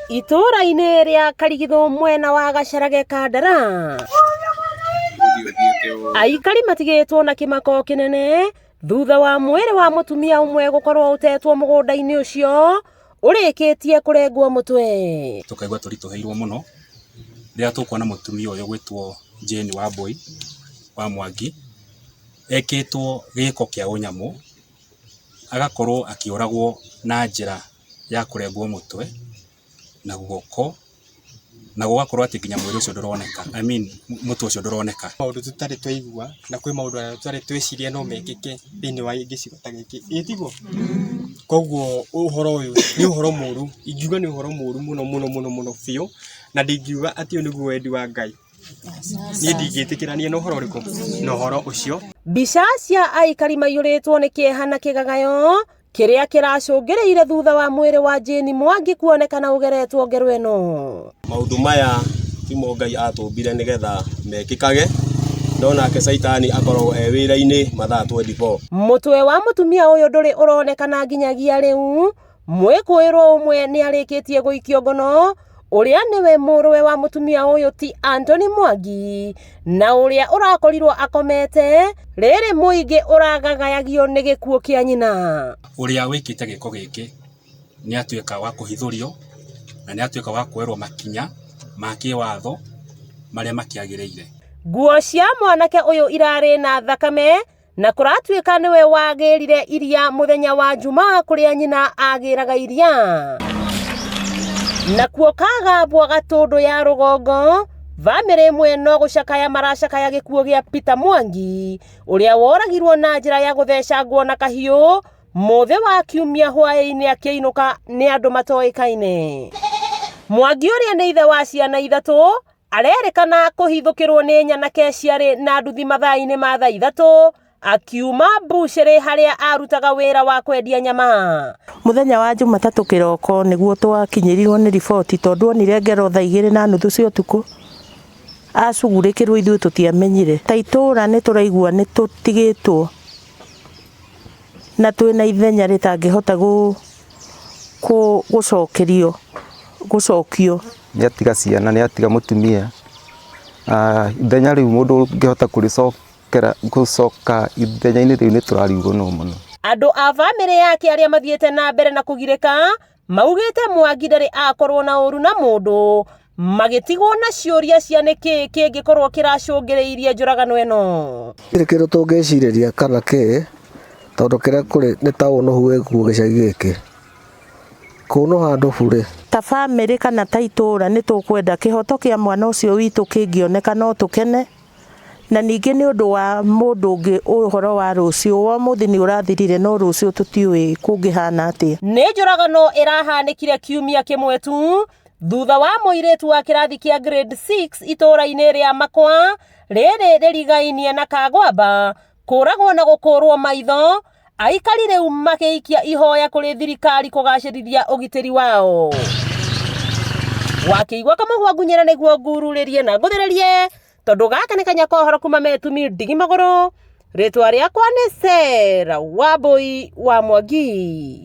Itũũra-inĩ rĩa Karigithũ mwena wa Gacarage Kandara aikari matigĩtwo na kĩmako kĩnene thutha wa mwĩrĩ wa mũtumia ũmwe gũkorwo ũtetwo mũgũnda-inĩ ũcio ũrĩkĩtie kũrengwo mũtwe. Tũkaigua tũritũhĩirwo mũno rĩrĩa tũkuona mũtumia ũyũ ũgwĩtwo Jane Wambui wa Mwangi ekĩtwo gĩko kĩa ũnyamũ, agakorwo akĩũragwo na njĩra ya kũrengwo mũtwe na guoko na gũgakorwo atĩ nginya mwĩrĩ ũcio ndũroneka, I mean mũtwe ũcio ndũroneka. Maũndũ tũtarĩ twaigua na kwĩ maũndũ ona tũtarĩ tweciria no mekĩke thĩinĩ wa gĩcigo ta gĩkĩ, ĩĩ tiguo? Koguo ũhoro ũyũ nĩ ũhoro mũru, ingiuga nĩ ũhoro mũru mũno mũno mũno mũno biũ, na ndingiuga atĩ ũyũ nĩguo wendi wa Ngai. Niĩ ndingĩtĩkĩrania na ũhoro ũrĩkũ? Na ũhoro ũcio. Mbica cia aikari maiyũrĩtwo nĩ kĩeha na kĩgagayo kĩrĩa kĩracũngĩrĩire thutha wa mwĩrĩ wa Jane Mwangi kuonekana ũgeretwo ngero ĩno. Maũndũ maya timo Ngai atũmbire nĩgetha mekĩkage, no nake caitani akoragwo e wĩra-inĩ mathaa 24. Mũtwe wa mũtumia ũyũ ndũrĩ ũronekana nginyagia rĩu. Mwĩkũĩrwo ũmwe nĩ arĩkĩtie gũikio ngono ũrĩa nĩwe mũrũwe wa mũtumia ũyũ ti Anthony Mwangi na ũrĩa ũrakorirwo akomete rĩrĩ mũingĩ ũragagayagio nĩ gĩkuũ kĩa nyina. Ũrĩa wĩkĩte gĩko gĩkĩ nĩ atuĩka wa kũhithũrio na nĩ atuĩka wa kuoerwo makinya ma kĩwatho marĩa makĩagĩrĩire. Nguo cia mwanake ũyũ irarĩ na thakame na kũratuĩka nĩwe wagĩrire iria mũthenya wa Jumaa kũrĩa nyina agĩraga iria. Nakuo Kagambwa Gatũndũ ya rũgongo, bamĩrĩ ĩmwe no gũcakaya maracakaya gĩkuũ gĩa Peter Mwangi ũrĩa woragirwo na njĩra ya gũthecangwo na kahiũ mũthĩ wa kiumia hwaĩ-inĩ akĩinũka nĩ andũ matoĩkaine. Mwangi ũrĩa nĩ ithe wa ciana ithatũ arerĩkana kũhithũkĩrwo nĩ nyanake ciarĩ na nduthi mathaa-inĩ ma thaa ithatũ akiuma mbucĩrĩ harĩa arutaga wĩra wa kwendia nyama. Mũthenya wa Jumatatũ kĩroko nĩguo twakinyĩrirwo nĩ riboti tondũ onire ngero thaa igĩrĩ na nuthu cia ũtukũ acugurĩkĩrwo ithuĩ tũtiamenyire. Ta itũra nĩ tũraigua nĩ tũtigĩtwo na twĩna ithenya rĩtangĩhota gũcokerio gũcokio. Nĩ atiga ciana, nĩ atiga mũtumia, ithenya rĩu mũndũ ũngĩhota kũrĩcokera gũcoka ithenya-inĩ rĩu nĩ tũrarigwo nũ mũno. Andũ a bamĩrĩ yake arĩa mathiĩte na mbere na kũgirĩka maugĩte Mwangi ndarĩ akorwo na ũru na mũndũ magĩtigwo na ciũria cia nĩkĩ kĩngĩkorwo kĩracũngĩrĩirie njũragano ĩno. Gũtirĩ kĩndũ tũngĩcirĩria kana kĩ tondũ kĩrĩa kũrĩ nĩ ta ũnũhu wĩkuo gĩcagi gĩkĩ. Kũnũha andũ burĩ. Ta bamĩrĩ kana ta itũra nĩ tũkwenda kĩhoto kĩa mwana ũcio witũ kĩngĩoneka no tũkene, na ningĩ nĩ ũndũ wa mũndũ ũngĩ ũhoro wa rũciũ, wa ũmũthĩ nĩ ũrathirire no rũciũ tũtiũĩ kũngĩhana atĩa. Nĩ njũragano ĩrahanĩkire kiumia kĩmwe tu thutha wa mũirĩtu wa kĩrathi kĩa grade 6 itũũra-inĩ rĩa Makwa rĩrĩ rĩrigainie na Kagwamba kũragwo na gũkũrwo maitho aikari rĩu magĩikia ihoya kũrĩ thirikari kũgacĩrithia ũgitĩri wao. Wakĩigua kamũhwa ngunyĩra nĩguo ngururĩrie na ngũthĩrĩrie tondũ gaka nĩ kanya kohoro kuma metumi ndigi magũrũ. Rĩtwa rĩakwa nĩ Sarah Wambui wa Mwangi.